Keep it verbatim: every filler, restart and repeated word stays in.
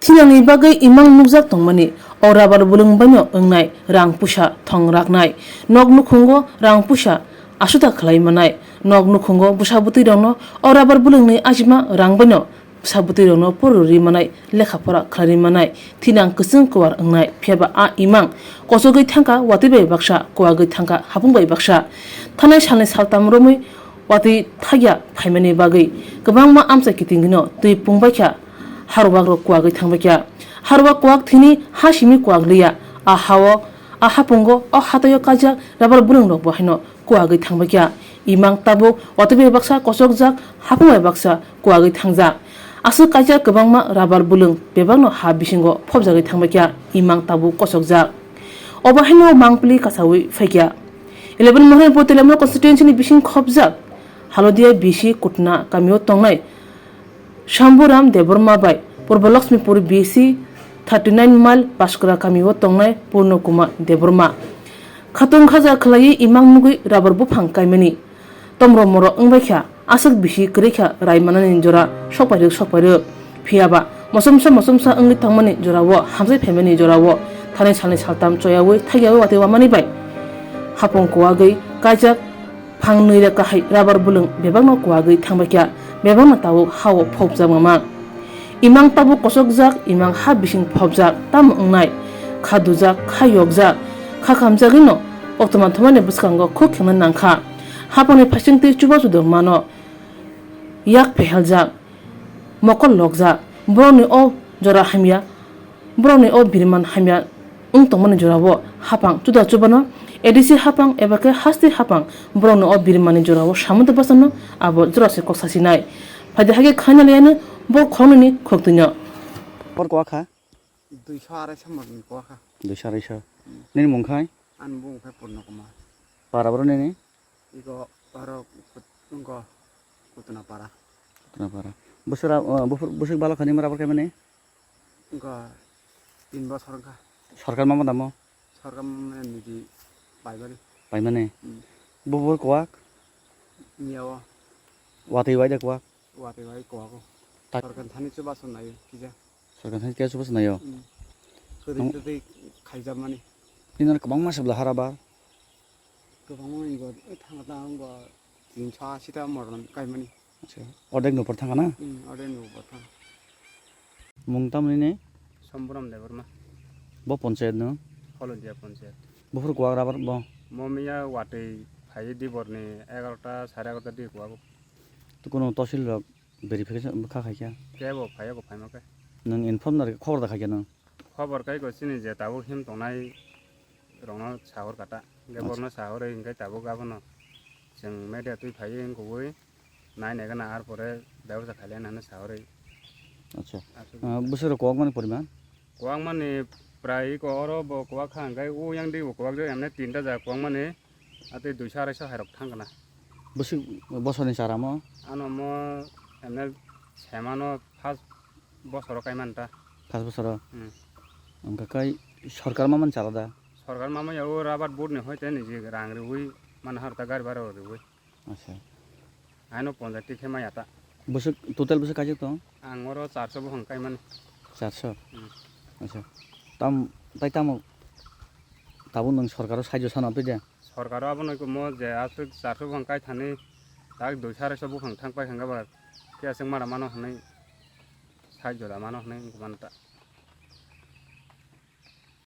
Thinangni bagwi imang nukjak tongmani, o rabar bwlwng baino wngnai rang puisa thong raknai, nok nukhungo rang puisa asuda khlai manai, nok nukhungo bwsa bwtwi rokno o rabar bwlwngni ajima rang baino bwsa bwtwi rokno porwi rwi manai, lekha pora khlai rwi manai, thinang kwchwng kwar wngnai, phiyaba a imang kochogwi thangkha watwi bai baksa, kuwagwi thangkha hapung bai baksa. Thanai salni saltam romwi watwi thakya phaimani bagwi kwbangma amchai kitingino twi pungbaikha, haruwak rok kuwagwi thangbaikha. Haruwak kuwak thwini ha simi kuwak liya, a hao, a hapungo, o hataio kaijak rabar bwlwng rok bo haino kuwagwi thangbaikha. Imang tabuk watwi bai baksa kochokjak, hapung bai baksa kuwagwi thangjak. Aswk kaijak kwbangma rabar bwlwng bebakno ha bisingo phobjagwi thangbaikha, imang tabuk kochokjak. Obo haino mangpili kasawi phaikha. Eleven Mohanpur Telamra constituency ni bising khobjak Halodia B C Kutna kamio tongnai Shambhuram Debbarma bai Purbo Lakshmipur B C thirty nine mile Baskra kamio tongnai Purno Kumar Debbarma. Khatung khaja khlaiwi imang nugwi rabar buphang kaimani tomro moro wngbaikha, aswk bisi kwrwikha rai manani jora sokpairwk sokpairwk. Phiyaba mosomsa mosomsa wngwi tongmani jorao, hamjai phaimani jorao, thani salni saltam choyawi thaiyawi watwi wamani bai hapung kuwagwi kaijak. Phang nwi reka hai rabar bwlwng bebakno kuwagwi thangbaikha, bebakno tabuk hao phobjak mama. Imang tabuk kochokjak, imang ha bising phobjak, tamo wngnai? Kha dujak, kha yokjak, kha khamjagwino koktwma thumani bwskango khuk khemna nangkha. Hapangni phaisingtwi chubachu dormano yak pheheljak, mokol lokjak. Borokni o jora hamya, borokni o biriman hamya wng tongmani jorao hapang chuda chubano A D C hapang eba khe hasti hapang borokni o birimani jorao samung tei bwsano abo jorase kok sasinai. Phaidi hakhe khaina liyano bo khoroknwini khoroktwino. Bor kwak kha? Duiso arai samani kwak kha. Duiso arai sa. Hmm. Nini mung khai? Ani mung khai Purno Kumar. Para boro nini? Iko oro kut-, wngko Kutuna para. Kutuna para. Bwswk ra-, o, bwswk, bwswk balo kha nini rabar kaimani? Wngko tin bosor wngkha. Sorkar ma madamo? Sorkar ma niji paimani. Paimani? Hmm. Buphur kwak? Miya o. Watwi wai de kwak? Watwi wai kwak o. Tak- Sorkar thani chubachu naio kisa. Sorkar thani kisa chubachu naio? Hmm. Kwrwi Nung- kwrwi khaijak mani. Nini oro kwbangma se bwla ha rabar? Kwbangma wngko, thangna wngko tinso ashi ta moron kaimani. Acha, ordek nupor thangkha na? Hmm, ordek nupor thang. Mung tamni ni? Somborom Debbarma. Bo ponchayat no? Holodia ponchayat. Buphur kwak rabar bo? Mo miya watwi phaiwi dibor ni egarota, sare egarota di kwak. To kuno tosil rok verification kha khai kha? Kebo phaiya ko phaima khe. Nwng inform na rwkhe khobor da khai kha nwng? Khobor kai ko chini je tabuk him tongnai rokno sahor kata. Hingke Acha. Borno sahorwi hingke tabuk abono chwng media twi phaiwi wngkukwi nai nai gana ar pore bebosta khailai nani sahorwi. Acha. Aswk Ah, bwswk rok kwak mani poriman? Kwak mani prai ko oro bo kwak kha hingke uyang di bo kwak jo emne tinta jaga kwak mani. Atwi duiso arai so hai rok thang kana. Bwswk bosor ni chara mo? Ano mo emne semano first bosoro kai man ta. First bosoro? Hmm. Wngkha kai sorkar ma man chala da? Sorkar ma manya o rabar board ni hoite niji rang riwi man har ta gari bara riwi. Acha. Ano ponjati khe maya ta. Bwswk total bwswk kaijak tong? Ang oro charso buphang kai mani. Charso? Hmm. Acha. Tam, tai tamo tabuk nwng sorkaro saijo sana twi de? Sorkaro abono mo je aswk charso buphang kai thani tak duiso arai so buphang thang pai hwnga ba khe aswk mara mano hwnwi saijo da mano hwnwi wngkha mano ta.